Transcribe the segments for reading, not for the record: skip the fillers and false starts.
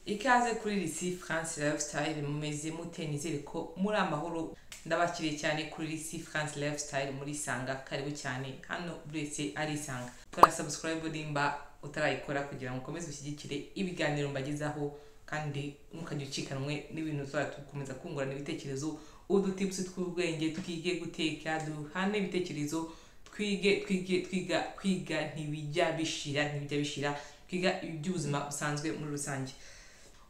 Ikaze kuri Lisi France Lifestyle. Mumeze mute? Nizere ko muri amahoro. Ndabakiriye cyane kuri Lisi France Lifestyle muri Sanga. Karibu cyane hano, buri wese arisanga. Kora subscribe nimba utarayikora kugira ngo ukomeze ushyigikire ibiganiro mbagezaho, kandi ntukajye ucikanwe n'ibintu. Tuzajya dukomeza kungurana ibitekerezo, udutips tw'ubwenge, twige guteka, duhane ibitekerezo, twige twige twiga. Kwiga ntibijya bishira, ntibijya bishira. Twiga iby'ubuzima busanzwe muri rusange.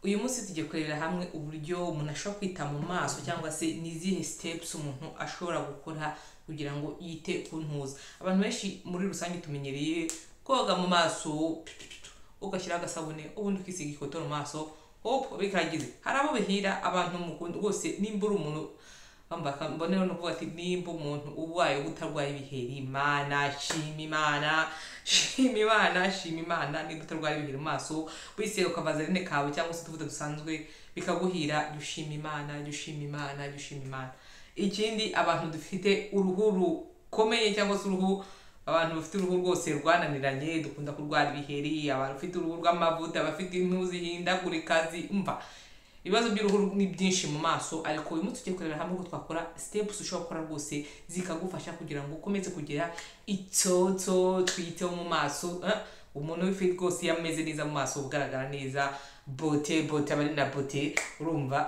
Uyu munsi tugiye kurebera hamwe uburyo umuntu ashobora kwita mu maso, cyangwa se ni izihe steps umuntu ashobora gukora kugira ngo yite ku ntuza. Abantu benshi muri rusange tumenyereye koga mu maso, ugashyiraho agasabune, ubundi ukisiga ikoto mu maso, hop, bikagize. Hari abo bihira, abantu mukunda rwose. Nimba uri umuntu, mbonera no kuvuga ati nimba umuntu ubaye utarwaye ibiheri, Imana, shima Imana, shima Imana, shima Imana. Nimba utarwaye ibiheri mu maso, wisiga ukavaseline kawe cyangwa se utuvuta dusanzwe bikaguhira, jya ushima Imana, jya ushima Imana, jya ushima Imana. Ikindi, abantu dufite uruhu rukomeye cyangwa se uruhu, abantu bafite uruhu rwose rwananiranye, dukunda kurwara ibiheri. Abantu bafite uruhu rw'amavuta, abafite impu zihindagurika, umva, ibibazo by'uruhu ni byinshi mu maso. Ariko uyu munsi tugiye kurebera hamwe uko twakora, steps ushobora gukora rwose zikagufasha kugira ngo ukomeze kugira itoto. Twiteho mu maso, eh? Umuntu w'ifi rwose iyo ameze neza mu maso, ugaragara neza, beauté, beauté, aba ari na beauté. Urumva,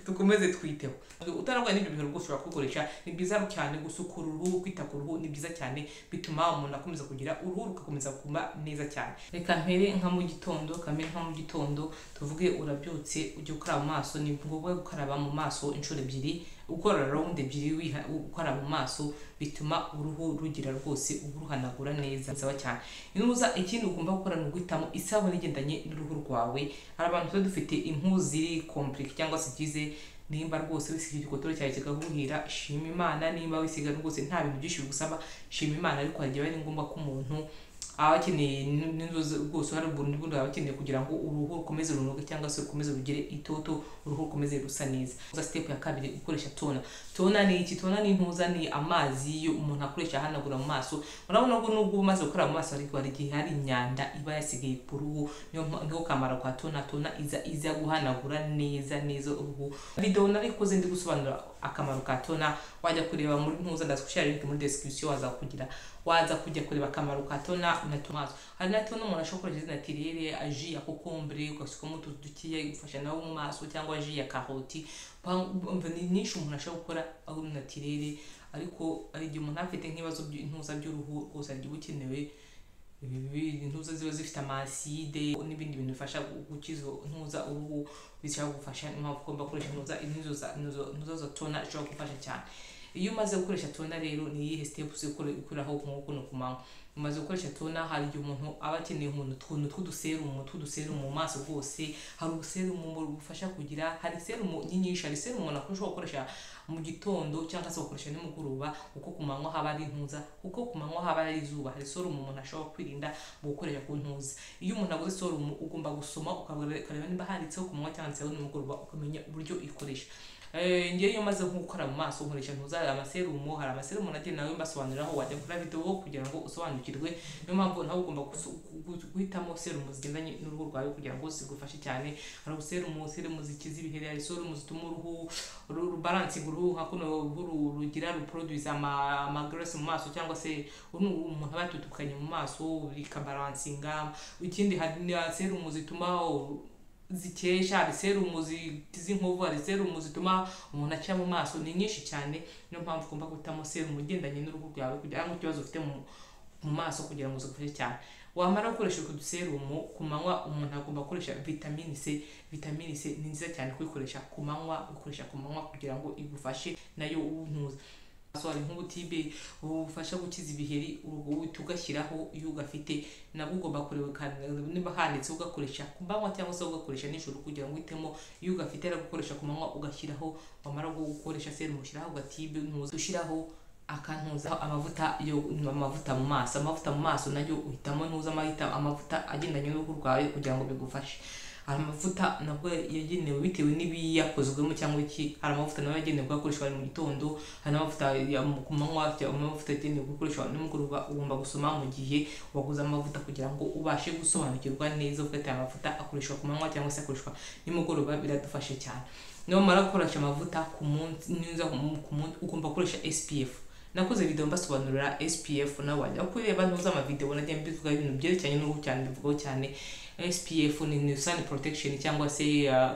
dukomeze twiteho. Utararwaye n'ibyo bintu rwose ushobora kubikoresha, ni byiza cyane. Gusukura uruhu, kwita ku ruhu ni byiza cyane, bituma umuntu akomeza kugira uruhu rugakomeza kuba neza cyane. Reka mpere nka mu gitondo, kamere nka mu gitondo. Tuvuge urabyutse, ujya ukaraba mu maso. Ni ngombwa gukaraba mu maso inshuro ebyiri, ukora round ebyiri ukaraba mu maso, bituma uruhu rugira rwose uruhanagura neza. Bisaba cyane inuza. Ikindi ugomba gukora ni uguhitamo isabune igendanye n'uruhu rwawe. Hari abantu tuba dufite impu ziri compliqué cyangwa se zigize. Nimba rwose wisiga igikotoro cyawe kikaguhira, shima Imana. Nimba wisiga rwose nta bintu byinshi bigusaba, shima Imana. Ariko hari igihe biba ari ngombwa ko umuntu aba akeneye n'inzu rwose, hari ubundi bundi aba akeneye kugira ngo uruhu rukomeze runoge cyangwa se rukomeze rugire itoto, uruhu rukomeze rusa neza. Step ya kabiri, gukoresha toner. Toner ni iki? Toner ni intuza, ni amazi yo umuntu akoresha ahanagura mu maso. Urabona ko nubwo umaze gukora mu maso, ariko hari igihe hari imyanda iba yasigaye ku ruhu. Niyo kamaro kwa toner. Toner iza guhanagura neza neza uruhu. Video narikoze ndi gusobanura akamaro ka toner, wajya kureba muri ntuza, ndazishyira link muri description, waza kugira waza kujya kureba akamaro ka toner na tomato. Hari na toner umuntu ashobora gukoresha naturelle, jus ya concombre, ugasukamo utuzi dukeya, igufasha nawe mu maso, cyangwa jus ya karoti. Ni nyinshi umuntu ashobora gukora ari naturelle. Ariko hari igihe umuntu aba afite nk'ibibazo by'intuza by'uruhu rwose, hari igihe uba ukenewe intuza ziba zifite ama acide n'ibindi bintu bifasha gukiza intuza uruhu, bishobora kugufasha. Niyo mpamvu ugomba gukoresha intuza intuza za toner, ishobora gufasha cyane. Iyo umaze gukoresha toner rero, ni iyihe step ukuraho? Nko kuno ku manywa umaze gukoresha toner, hari igihe umuntu aba akeneye umuntu utuntu tw'uduserum mu maso rwose. Hari ubuserum bufasha kugira, hari serum nyinshi. Hari serum umuntu ashobora gukoresha mu gitondo cyangwa se gukoresha nimugoroba, kuko ku manywa haba ari intuza, kuko ku manywa haba ari izuba. Hari serum umuntu ashobora kwirinda mu gukoresha ku ntuza. Iyo umuntu aguze serum, ugomba gusoma ukareba niba handitseho ku manywa cyangwa handitseho nimugoroba, ukamenya uburyo ikoresha. Ngewe iyo maze nko gukora mu maso, nkoresha ntuza amaserum. Hari amaserum nagiye nawe mbasobanuriraho, wajya kuri video kugira ngo usobanukirwe. Niyo mpamvu nawe ugomba guhitamo serum zigendanye n'uruhu rwawe kugira ngo zigufashe cyane. Hari serum zikiza ibiheri, hari serum zituma uruhu rubalancinga uruhu, nka kuno uruhu rugira ruproduce ama graisse mu maso, cyangwa se umuntu aba yatutukanye mu maso, bikabalancinga. Ikindi, hari na serum zituma zikesha, hari serum z'inkovu, hari serum zituma umuntu akira mu maso. Ni nyinshi cyane. Niyo mpamvu ugomba guhitamo serum igendanye n'uruhu rwawe kugira ngo ikibazo ufite mu maso kugira ngo zigufashe cyane. Wamara gukoresha utwo duserum ku manywa, umuntu agomba gukoresha vitamine C. Vitamine C ni nziza cyane kuyikoresha ku manywa, gukoresha ku manywa kugira ngo igufashe nayo ntuza. So hari nk'ubutibe bufasha gukiza ibiheri, uhita ugashyiraho iyo ugafite. Nabwo ugomba kureba niba handitse ugakoresha ku manywa cyangwa se ugakoresha nijoro, kugira ngo uhitemo. Iyo ugafite ari gukoresha ku manywa, ugashyiraho. Wamara gukoresha serum, ushyiraho agatibe ntuza, ushyiraho akantuza, amavuta yo, amavuta mu maso. Amavuta mu maso nayo uhitamo ntuza, amahita amavuta agendanye n'uruhu rwawe kugira ngo bigufashe. Hari amavuta nabwo yagenewe bitewe n'ibiyakozwemo cyangwa iki, hari amavuta nawe yagenewe gukoreshwa mu gitondo, hari n'amavuta ku manywa, amavuta yagenewe gukoreshwa nimugoroba. Ugomba gusoma mu gihe waguze amavuta kugira ngo ubashe gusobanukirwa neza uvuga ati amavuta akoreshwa ku manywa cyangwa se akoreshwa nimugoroba, biradufasha cyane. Numara gukoresha amavuta ku munsi neza ku munsi, ugomba gukoresha SPF. Nakoze video mbasobanurira SPF, nawe wajya kureba ntuza ama video nagiye mbivuga ibintu byerekeranye n'uruhu cyane, mbivugaho cyane. SPF ni sun protection cyangwa se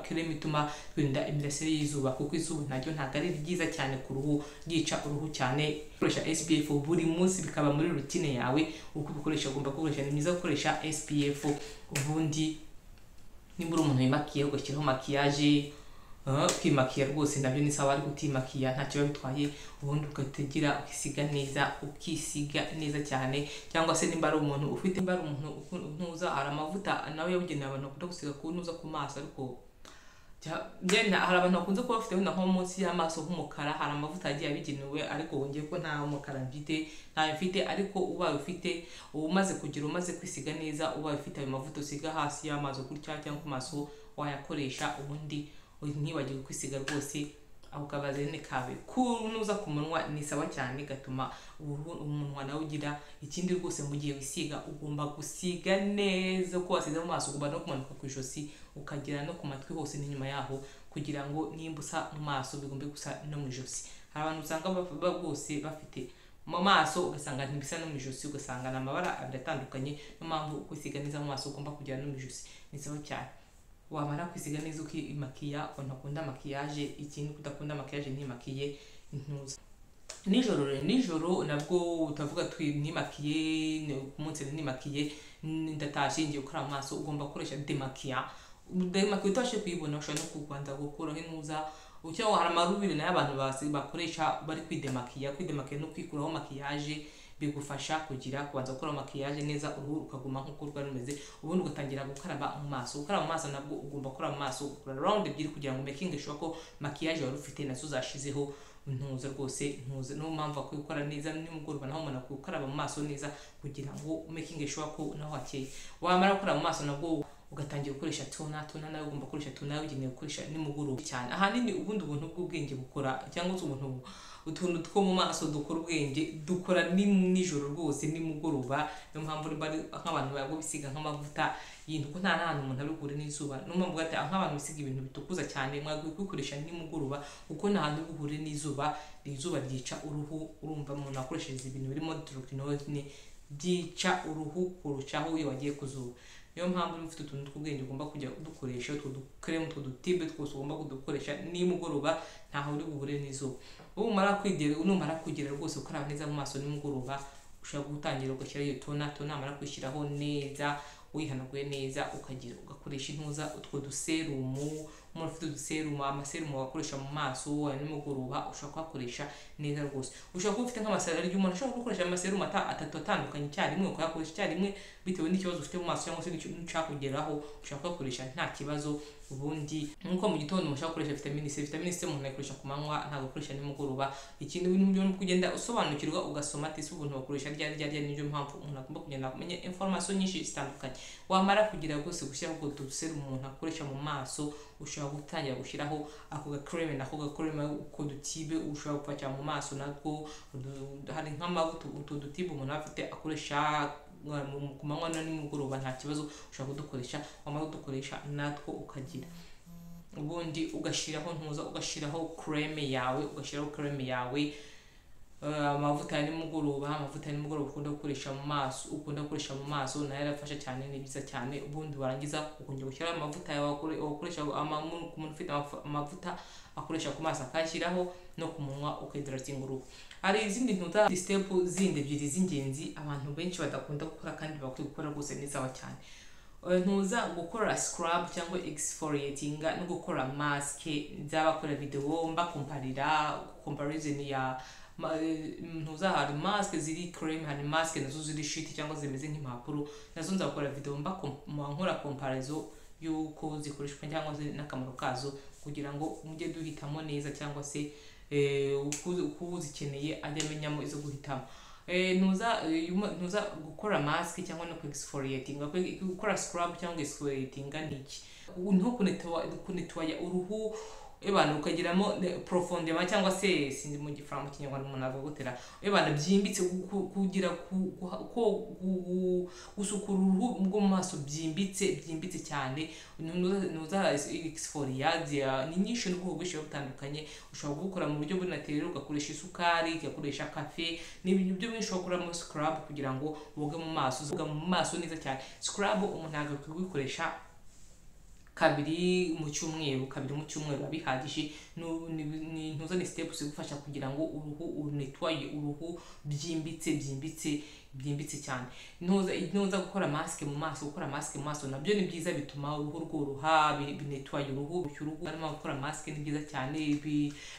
crème ituma twirinda imirasire y'izuba, kuko izuba naryo ntabwo ari ryiza cyane ku ruhu, ryica uruhu cyane. Gukoresha SPF buri munsi bikaba muri routine yawe, uko ubikoresha ugomba gukoresha, ni byiza gukoresha SPF. Ubundi nimba uri umuntu wimakiye ugashyiraho maquillage, kwimakiya rwose nabyo ni sawa, ariko utimakiya ntacyo biba bitwaye. Ubundi ugahita ukisiga neza, ukisiga neza cyane. Cyangwa se nimba ari umuntu ufite, nimba ari umuntu ntuza, hari amavuta nawe yabugenewe abantu bakunda gusiga ku ntuza ku maso, ariko hari abantu bakunze kuba bafite wenda nko munsi y'amaso h'umukara, hari amavuta agiye abigenewe, ariko wongeye ko nta mukara mfite, ntayo mfite. Ariko ubaye ufite, umaze kugira, umaze kwisiga neza, ubaye ufite ayo mavuta usiga hasi y'amaso gutya cyangwa ku maso, wayakoresha. Ubundi ntiwibagirwe kwisiga rwose ako kavaseline kawe kunuza ku munwa, ni sawa cyane, gatuma umunwa nawe ugira ikindi. Rwose mu gihe wisiga ugomba gusiga neza, uko wasize mu maso ugomba no kumanuka ku ijosi, ukagera no ku matwi hose n'inyuma yaho, kugira ngo nimba usa mu maso bigombe gusa no mu ijosi. Hari abantu usanga rwose bafite mu maso ugasanga ntibisa no mu ijosi, ugasanga ni amabara abiri atandukanye. Niyo mpamvu kwisiga neza mu maso ugomba kugera no mu ijosi, ni sawa cyane. Wamara kwisiga neza ukimakiya, abantu bakunda maquillage, ikindi kudakunda maquillage ntimakiye ntuza nijoro. Rero nijoro nabwo utavuga twi nimakiye ku munsi, nimakiye ndatashye ngiye gukora amaso, ugomba gukoresha démaquillant. Démaquillant utabashije kuyibona, ushobora no kubanza gukuraho intuza cyangwa hari amarubiri nayo abantu bakoresha bari kwidemakiya. Kwidemakiya no kwikuraho maquillage bigufasha kugira kubanza gukora maquillage neza, uruhu rukaguma nk'uko rwari rumeze, ubundi ugatangira gukaraba mu maso. Gukaraba mu maso nabwo ugomba gukora mu maso, ugakora round ebyiri kugira ngo making sure ko maquillage wari ufite nazo zashizeho ntuza rwose ntuza. Niyo mpamvu akwiye gukora neza nimugoroba, naho umuntu akwiye gukaraba mu maso neza kugira ngo making sure ko naho hakeye. Wamara gukora mu maso nabwo ugatangira gukoresha toner. Toner nawe ugomba gukoresha toner yabugenewe gukoresha nimugoroba cyane. Ahanini ubundi ubuntu bw'ubwenge bukora, cyangwa se ubuntu utuntu two mu maso dukora ubwenge, dukora ni nijoro rwose, nimugoroba. Niyo mpamvu niba ari nk'abantu ntabwo bisiga nk'amavuta y'intu, kuko nta n'ahantu umuntu ari buhure n'izuba. Niyo mpamvu ati nk'abantu bisiga ibintu bitukuza cyane mwagakwiye kubikoresha nimugoroba, kuko nta hantu uri buhure n'izuba. Izuba ryica uruhu. Urumva umuntu akoresheje ibintu birimo hydroquinone byica uruhu kurushaho iyo wagiye ku zuba. Niyo mpamvu niba ufite utuntu tw'ubwenge ugomba kujya dukoresha utwo dukreme, utwo dutibe twose ugomba kudukoresha nimugoroba, ntaho uri buhure n'izuba. Numara kwigera, numara kugera rwose ukaraba neza mu maso nimugoroba, ushobora gutangira ugashyiraho iyo toner. Toner namara kwishyiraho neza, wihanaguye neza, ukagira ugakoresha intuza utwo duserum. Umuntu ufite uduserum, amaserum wakoresha mu maso ya nimugoroba, ushobora kuhakoresha neza rwose. Ushobora kuba ufite nk'amaserum y'umuntu, ushobora gukoresha amaserum atatu atandukanye icyarimwe, ukayakoresha icyarimwe bitewe n'ikibazo ufite mu maso cyangwa se n'icyo ushaka kugeraho, ushobora kuyakoresha nta kibazo. Ubundi nk'uko mu gitondo umuntu ashobora gukoresha vitamine C, vitamine C umuntu ayikoresha ku manywa, ntabwo akoresha nimugoroba. Ikindi bintu byo kugenda usobanukirwa, ugasoma ati ese ubuntu bakoresha ryari ryari. Niyo mpamvu umuntu agomba kugenda amenya information nyinshi zitandukanye. Wamara kugira rwose gushyiraho utwo duserum umuntu akoresha mu maso, ushobora gutangira gushyiraho ako gakreme, nako gakreme utwo dutibe ushobora gupakira mu maso natwo. Hari nk'amavuta, utwo dutibe umuntu aba afite akoresha ku manywa na nimugoroba, nta kibazo ushobora kudukoresha. Wamara kudukoresha natwo ukagira ubundi ugashyiraho ntuza, ugashyiraho crème yawe, ugashyiraho crème yawe. Amavuta ya nimugoroba, amavuta ya nimugoroba ukunda gukoresha mu maso, ukunda gukoresha mu maso nayo arafasha cyane, ni byiza cyane. Ubundi warangiza ukongera gushyiraho amavuta yawe wakoresha ku muntu ufite amavuta akoresha ku maso, akayashyiraho no ku munwa, ukahydratinga uruhu. Hari izindi ntuta step zindi ebyiri z'ingenzi abantu benshi badakunda gukora kandi bakwiye gukora rwose, ni sawa cyane. Ntuza gukora scrub cyangwa exfoliating no gukora mask. Nzabakora video mbakomparira, comparison ya ntuza hari mask ziri cream, hari mask nazo ziri sheet cyangwa zimeze nk'impapuro, nazo nzakora video nkora comparison y'uko zikoreshwa cyangwa se n'akamaro kazo, kugira ngo mujye duhitamo neza, cyangwa se uko uzikeneye ajye amenyamo izo guhitamo. Ntuza gukora mask cyangwa no exfoliating, gukora scrub cyangwa exfoliating ni iki? Nko kunettoya uruhu ebana ukagiramo profondément, cyangwa se sinzi mu gifaransa, mu Kinyarwanda umuntu avuga gutera ebana byimbitse, kugira gusukura uruhu rwo mu maso byimbitse, byimbitse cyane. Nuza exfoliant ni nyinshi n'ubwoko bwinshi butandukanye. Ushobora kubukora mu buryo buri naturel, ugakoresha isukari, ugakoresha kafe, ni ibintu byo byinshi. Ushobora gukoramo scrub kugira ngo woge mu maso, woga mu maso neza cyane. Scrub umuntu agakwiye kuyikoresha kabiri mu cyumweru, kabiri mu cyumweru biba bihagije. Ntuza ni steps igufasha kugira ngo uruhu unettoye uruhu byimbitse, byimbitse, byimbitse cyane. Ntuza gukora masque mu maso. Gukora masque mu maso nabyo ni byiza, bituma uruhu rworoha, binettoye uruhu, uruhu. Harimo gukora masque ni byiza cyane,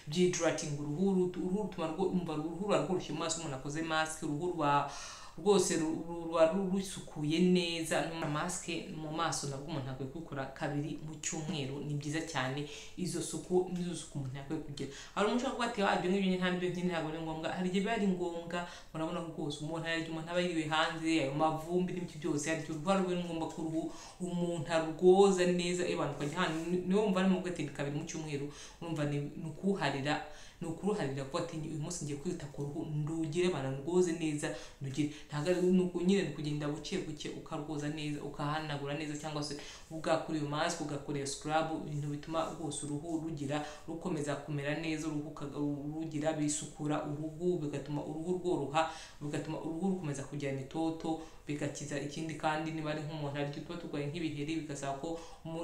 byihydrating uruhu. Uruhu rutuma umva uruhu ruba rworoshye mu maso. Umuntu akoze masque, uruhu rwa rwose ruba rusukuye neza. Masque mu maso nabwo umuntu akwiye kubikora kabiri mu cyumweru, ni byiza cyane. Izo suku nizo suku umuntu yakwiye kugira. Hari umuntu ushobora kuvuga ati: "Ah, ibyo ngibyo nta nibyo nkeneye, ntabwo ari ngombwa." Hari igihe biba ari ngombwa. Murabona ko rwose umuntu hari igihe umuntu aba yiriwe hanze, ayo mavumbi n'ibiki byose, hari igihe uruhu ruba ari ngombwa ko uruhu umuntu arwoza neza. Abantu ukajya hano niyo wumva arimo kuvuga ati ni kabiri mu cyumweru, urumva ni ukuwuharira, ni ukuruharira kuba ati: "Uyu munsi ngiye kwita ku ruhu, ndugire bana ndwoze neza, ndugire." Ntabwo ari nuko nyine, ni kugenda buke buke, ukarwoza neza, ukahanagura neza, cyangwa se ugakora iyo mask, ugakora iyo scrub, ibintu bituma rwose uruhu rugira rukomeza kumera neza. Uruhu rugira bisukura uruhu, bigatuma uruhu rworoha, bigatuma uruhu rukomeza kugira itoto, bigakiza. Ikindi kandi, niba ari nk'umuntu hari igihe tuba turwaye nk'ibiheri, bigasaba ko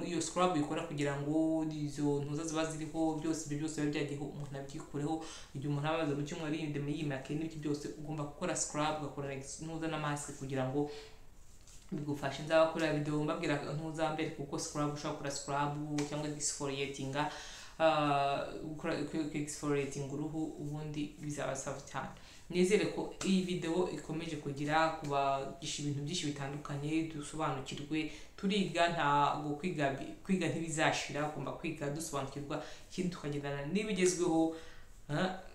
iyo scrub ikora kugira ngo izo ntuza ziba ziriho byose, ibyo byose biba byagiyeho, umuntu abyikureho. Igihe umuntu aba amaze mu cyumweru yindemo yimake n'ibyo byose, ugomba gukora scrub, ugakora ntuza na mask kugira ngo bigufashe. Nzabakora video mbabwira, ntuza mbere kuko scrub, ushobora gukora scrub cyangwa exfoliating, gukora exfoliating uruhu, ubundi bizabasaba cyane. Nizere ko iyi video ikomeje kugira kubagisha ibintu byinshi bitandukanye, dusobanukirwe. Turiga, ntabwo kwiga ntibizashira. Ugomba kwiga, dusobanukirwa, ikindi tukagendana n'ibigezweho.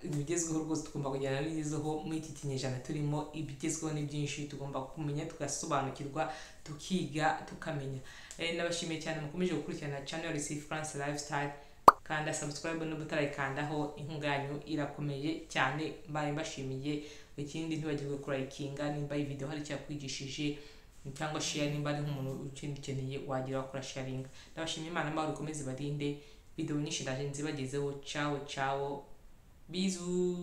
Ibigezweho rwose tugomba kujyana n'ibigezweho muri iki kinyejana turimo. Ibigezweho ni byinshi, tugomba kumenya, tugasobanukirwa, tukiga, tukamenya. Nabashimiye cyane mukomeje gukurikirana channel Lucy France Lifestyle. Kanda subscribe niba utarayikandaho, inkunga yanyu irakomeye cyane, mbaye mbashimiye. Ikindi, ntibagirwe kurayikinga nimba iyi video hari icyakwigishije, cyangwa share nimba ari nk'umuntu ukeneye wagira wakora sharing. Ndabashimiye, Imana amahoro ikomeze barinde. Video nyinshi ndaje nzibagezeho. Ciao ciao, bisous.